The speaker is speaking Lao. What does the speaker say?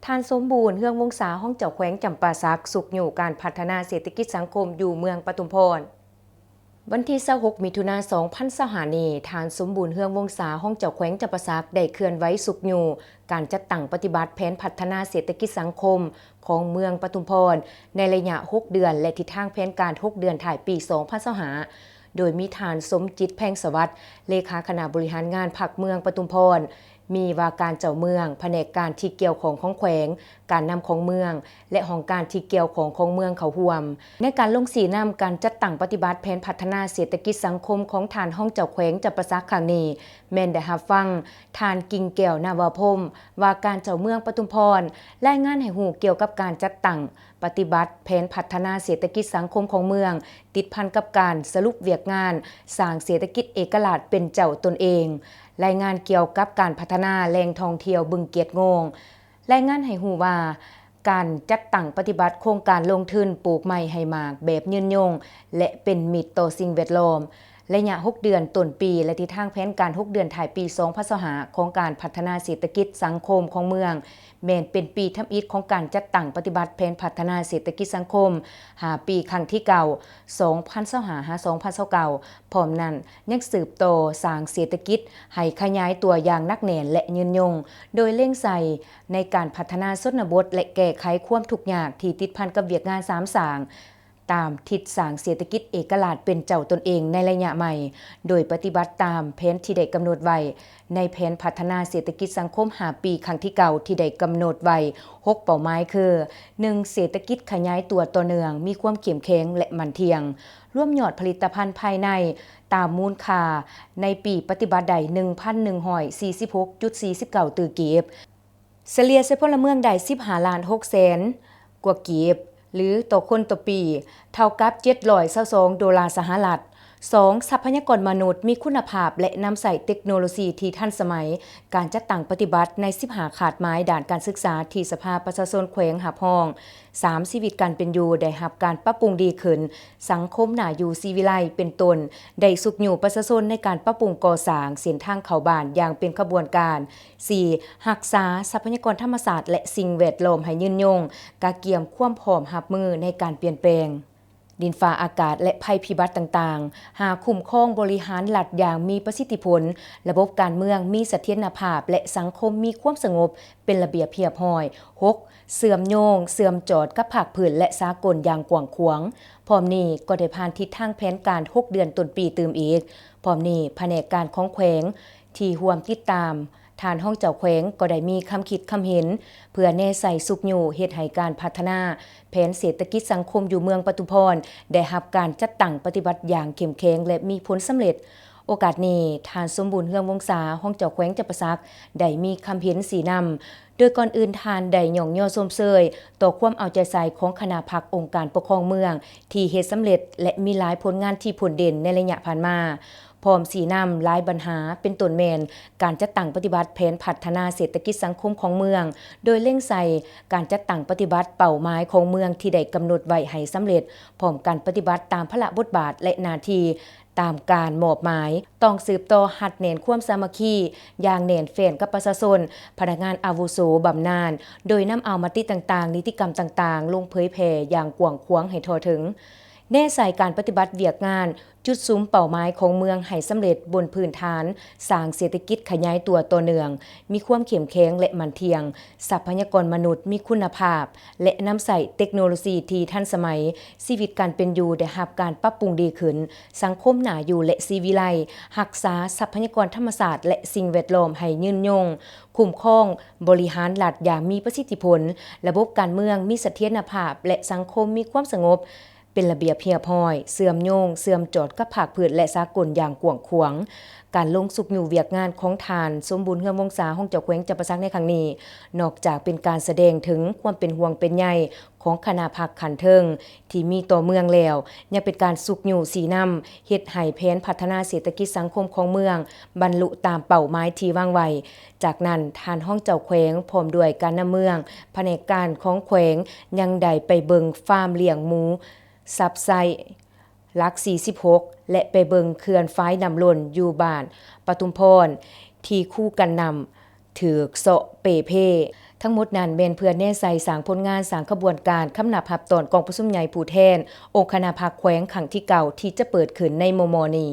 ທ່ານ ສົມບູນ ເຮືອງວົງສາ ຮອງເຈົ້າແຂວງຈຳປາສັກ ຊຸກຍູ້ການພັດທະນາເສດຖະກິດສັງຄົມຢູ່ເມືອງປະທຸມພອນ. ວັນທີຊາວຫົກ ມິຖຸນາ ສອງພັນຊາວຫ້າ ນີ້, ທ່ານ ສົມບູນ ເຮືອງວົງສາ ຮອງເຈົ້າແຂວງຈຳປາສັກ ໄດ້ເຄື່ອນໄຫວຊຸກຍູ້ການຈັດຕັ້ງປະຕິບັດແຜນພັດທະນາເສດຖະກິດສັງຄົມຂອງເມືອງປະທຸມພອນ ໃນໄລຍະຫົກເດືອນ ແລະ ທິດທາງແຜນການຫົກເດືອນທ້າຍປີ ສອງພັນຊາວຫ້າ ໂດຍມີທ່ານ ສົມຈິດ ແພງສະຫວັດ ເລຂາຄະນະບໍລິຫານງານພັກເມືອງປະທຸມພອນ, ມີວ່າການເຈົ້າເມືອງ, ພະແນກການທີ່ກ່ຽວຂ້ອງຂອງແຂວງ, ການນຳຂອງເມືອງ ແລະ ຫ້ອງການທີ່ກ່ຽວຂ້ອງຂອງເມືອງເຂົ້າຮ່ວມ. ໃນການລົງຊີ້ນຳການຈັດຕັ້ງປະຕິບັດແຜນພັດທະນາເສດຖະກິດສັງຄົມຂອງທ່ານຮອງເຈົ້າແຂວງຈຳປາສັກຄັ້ງນີ້, ແມ່ນໄດ້ຮັບຟັງທ່ານ ກິ່ງແກ້ວ ນາວາພົມ ວ່າການເຈົ້າເມືອງປະທຸມພອນ ລາຍງານໃຫ້ຮູ້ກ່ຽວກັບການຈັດຕັ້ງ ປະຕິບັດແຜນພັດທະນາເສດຖະກິດສັງຄົມຂອງເມືອງ, ຕິດພັນກັບການສະຫຼຸບວຽກງານສ້າງເສດຖະກິດເອກະລາດເປັນເຈົ້າຕົນເອງ, ລາຍງານກ່ຽວກັບການພັດທະນາແຫຼ່ງທ່ອງທ່ຽວບຶງກຽດໂງ່ງ, ລາຍງານໃຫ້ຮູ້ວ່າ ການຈັດຕັ້ງປະຕິບັດໂຄງການລົງທຶນປູກໄມ້ໃຫ້ໝາກແບບຍືນຍົງ ແລະ ເປັນມິດຕໍ່ສິ່ງແວດລ້ອມ ໄລຍະຫົກເດືອນ ຕົ້ນປີ ແລະ ທິດທາງແຜນການຫົກເດືອນທ້າຍປີ ສອງພັນຊາວຫ້າ ຂອງການພັດທະນາເສດຖະກິດສັງຄົມຂອງເມືອງ ແມ່ນເປັນປີທຳອິດຂອງການຈັດຕັ້ງປະຕິບັດແຜນພັດທະນາເສດຖະກິດສັງຄົມຫ້າປີ ຄັ້ງທີເກົ້າ ສອງພັນຊາວຫ້າ ຫາ ສອງພັນຊາວເກົ້າ ພ້ອມນັ້ນຍັງສືບຕໍ່ສ້າງເສດຖະກິດໃຫ້ຂະຫຍາຍຕົວຢ່າງໜັກແໜ້ນ ແລະ ຍືນຍົງ, ໂດຍເລັງໃສ່ໃນການພັດທະນາຊົນນະບົດ ແລະ ແກ້ໄຂຄວາມທຸກຍາກທີ່ຕິດພັນກັບວຽກງານສາມສ້າງ ຕາມທິດສ້າງເສດຖະກິດເອກະລາດເປັນເຈົ້າຕົນເອງໃນໄລຍະໃໝ່, ໂດຍປະຕິບັດຕາມແຜນທີ່ໄດ້ກຳນົດໄວ້ໃນແຜນພັດທະນາເສດຖະກິດສັງຄົມຫ້າປີ ຄັ້ງທີເກົ້າ ທີ່ໄດ້ກຳນົດໄວ້ຫົກເປົ້າໝາຍຄື ໜຶ່ງ ເສດຖະກິດຂະຫຍາຍຕົວຕໍ່ເນື່ອງ, ມີຄວາມເຂັ້ມແຂງ ແລະ ໝັ້ນທ່ຽງ, ລວມຍອດຜະລິດຕະພັນພາຍໃນຕາມມູນຄ່າໃນປີປະຕິບັດໄດ້ ໜຶ່ງພັນໜຶ່ງຮ້ອຍສີ່ສິບຫົກຈຸດສີ່ສິບເກົ້າຕື້ກີບ, ສະເລ່ຍໃສ່ພົນລະເມືອງໄດ້ ສິບຫ້າລ້ານຫົກແສນກວ່າກີບ ຫຼື ຕໍ່ຄົນຕໍ່ປີ, ເທົ່າກັບ ເຈັດຮ້ອຍຊາວສອງໂດລາສະຫະລັດ. ສອງ ຊັບພະຍາກອນມະນຸດມີຄຸນນະພາບ ແລະ ນຳໃຊ້ເຕັກໂນໂລຊີທີ່ທັນສະໄໝ, ການຈັດຕັ້ງປະຕິບັດໃນ ສິບຫ້າ ຄາດໝາຍດ້ານການສຶກສາທີ່ສະພາປະຊາຊົນແຂວງຮັບຮອງ. ສາມ ຊີວິດການເປັນຢູ່ໄດ້ຮັບການປັບປຸງດີຂຶ້ນ, ສັງຄົມໜ້າຢູ່ຊີວິໄລ ເປັນຕົ້ນ ໄດ້ຊຸກຍູ້ປະຊາຊົນໃນການປັບປຸງກໍ່ສ້າງເສັ້ນທາງເຂົ້າບ້ານຢ່າງເປັນຂະບວນການ. ສີ່ ຮັກສາຊັບພະຍາກອນທຳມະຊາດ ແລະ ສິ່ງແວດລ້ອມໃຫ້ຍືນຍົງ, ກະກຽມຄວາມພ້ອມຮັບມືໃນການປ່ຽນແປງດິນຟ້າອາກາດ ແລະ ໄພພິບັດຕ່າງໆ. ຫ້າ ຄຸ້ມຄອງບໍລິຫານລັດຢ່າງມີປະສິດທິຜົນ, ລະບົບການເມືອງມີສະຖຽນນະພາບ ແລະ ສັງຄົມມີຄວາມສະຫງົບ ເປັນລະບຽບຮຽບຮ້ອຍ. ຫົກ ເຊື່ອມໂຍງ, ເຊື່ອມຈອດກັບພາກພື້ນ ແລະ ສາກົນຢ່າງກວ້າງຂວາງ. ພ້ອມນີ້ກໍໄດ້ຜ່ານທິດທາງແຜນການຫົກເດືອນຕົ້ນປີຕື່ມອີກ. ພ້ອມນີ້ ພະແນກການຂອງແຂວງທີ່ຮ່ວມຕິດຕາມ, ທ່ານຮອງເຈົ້າແຂວງກໍໄດ້ມີຄຳຄິດຄຳເຫັນ ເພື່ອແນໃສ່ຊຸກຍູ້ເຮັດໃຫ້ການພັດທະນາແຜນເສດຖະກິດສັງຄົມຢູ່ເມືອງປະທຸມພອນໄດ້ຮັບການຈັດຕັ້ງປະຕິບັດຢ່າງເຂັ້ມແຂງ ແລະ ມີຜົນສຳເລັດ. ໂອກາດນີ້ ທ່ານ ສົມບູນ ເຮືອງວົງສາ ຮອງເຈົ້າແຂວງຈຳປາສັກ ໄດ້ມີຄຳເຫັນຊີ້ນຳ, ໂດຍກ່ອນອື່ນທ່ານໄດ້ຍ້ອງຍໍຊົມເຊີຍຕໍ່ຄວາມເອົາໃຈໃສ່ຂອງຄະນະພັກອົງການປົກຄອງເມືອງ ທີ່ເຮັດສຳເລັດ ແລະ ມີຫຼາຍຜົນງານທີ່ພົ້ນເດັ່ນໃນໄລຍະຜ່ານມາ, ພ້ອມຊີ້ນຳຫຼາຍບັນຫາ ເປັນຕົ້ນແມ່ນການຈັດຕັ້ງປະຕິບັດແຜນພັດທະນາເສດຖະກິດສັງຄົມຂອງເມືອງ, ໂດຍເລັງໃສ່ການຈັດຕັ້ງປະຕິບັດເປົ້າໝາຍຂອງເມືອງທີ່ໄດ້ກຳນົດໄວ້ໃຫ້ສຳເລັດ, ພ້ອມກັນປະຕິບັດຕາມພາລະບົດບາດ ແລະ ໜ້າທີ່ ຕາມການມອບໝາຍ, ຕ້ອງສືບຕໍ່ຮັດແໜ້ນຄວາມສາມັກຄີຢ່າງແໜ້ນແຟ້ນກັບປະຊາຊົນ, ພະນັກງານອາວຸໂສບຳນານ, ໂດຍນຳເອົາມະຕິຕ່າງໆ, ນິຕິກຳຕ່າງໆ ລົງເຜີຍແຜ່ຢ່າງກວ້າງຂວາງໃຫ້ທົ່ວເຖິງ. ແນໃສ່ການປະຕິບັດວຽກງານຈຸດສຸມເປົ້າໝາຍຂອງເມືອງໃຫ້ສຳເລັດບົນພື້ນຖານສ້າງເສດຖະກິດຂະຫຍາຍຕົວຕໍ່ເນື່ອງ, ມີຄວາມເຂັ້ມແຂງ ແລະ ໝັ້ນທ່ຽງ, ຊັບພະຍາກອນມະນຸດມີຄຸນນະພາບ ແລະ ນຳໃຊ້ເຕັກໂນໂລຊີທີ່ທັນສະໄໝ, ຊີວິດການເປັນຢູ່ໄດ້ຮັບການປັບປຸງດີຂຶ້ນ, ສັງຄົມໜ້າຢູ່ ແລະ ຊີວິໄລ, ຮັກສາຊັບພະຍາກອນທຳມະຊາດ ແລະ ສິ່ງແວດລ້ອມໃຫ້ຍືນຍົງ, ຄຸ້ມຄອງບໍລິຫານລັດຢ່າງມີປະສິດທິຜົນ, ລະບົບການເມືອງມີສະຖຽນນະພາບ ແລະ ສັງຄົມມີຄວາມສະຫງົບ, ເປັນລະບຽບຮຽບຮ້ອຍ, ເຊື່ອມໂຍງ, ເຊື່ອມຈອດກັບພາກພື້ນ ແລະ ສາກົນຢ່າງກວ້າງຂວາງ. ການລົງຊຸກຍູ້ວຽກງານຂອງທ່ານ ສົມບູນ ເຮືອງວົງສາ ຮອງເຈົ້າແຂວງຈຳປາສັກໃນຄັ້ງນີ້, ນອກຈາກເປັນການສະແດງເຖິງຄວາມເປັນຫ່ວງເປັນໃຍຂອງຄະນະພັກຂັ້ນເທິງທີ່ມີຕໍ່ເມືອງແລ້ວ, ຍັງເປັນການຊຸກຍູ້ຊີ້ນຳເຮັດໃຫ້ແຜນພັດທະນາເສດຖະກິດສັງຄົມຂອງເມືອງບັນລຸຕາມເປົ້າໝາຍທີ່ວາງໄວ້. ຈາກນັ້ນ, ທ່ານຮອງເຈົ້າແຂວງ ພ້ອມດ້ວຍການນຳເມືອງ, ພະແນກການຂອງແຂວງ ຍັງໄດ້ໄປເບິ່ງຟາມລ້ຽງໝູ ຊັບໄຊ ຫຼັກສີ່ສິບຫົກ ແລະ ໄປເບິ່ງເຂື່ອນຝາຍນ້ຳລົ້ນຢູ່ບ້ານປະທຸມພອນ ທີ່ຄູກັນນ້ຳ ຖືກເຊາະເປ່ເພ. ທັງໝົດນັ້ນແມ່ນເພື່ອແນໃສ່ສ້າງຜົນງານ, ສ້າງຂະບວນການຄຳນັບຮັບຕ້ອນກອງປະຊຸມໃຫຍ່ຜູ້ແທນອົງຄະນະພັກແຂວງຄັ້ງທີເກົ້າ ທີ່ຈະເປີດຂຶ້ນໃນມໍ່ໆນີ້.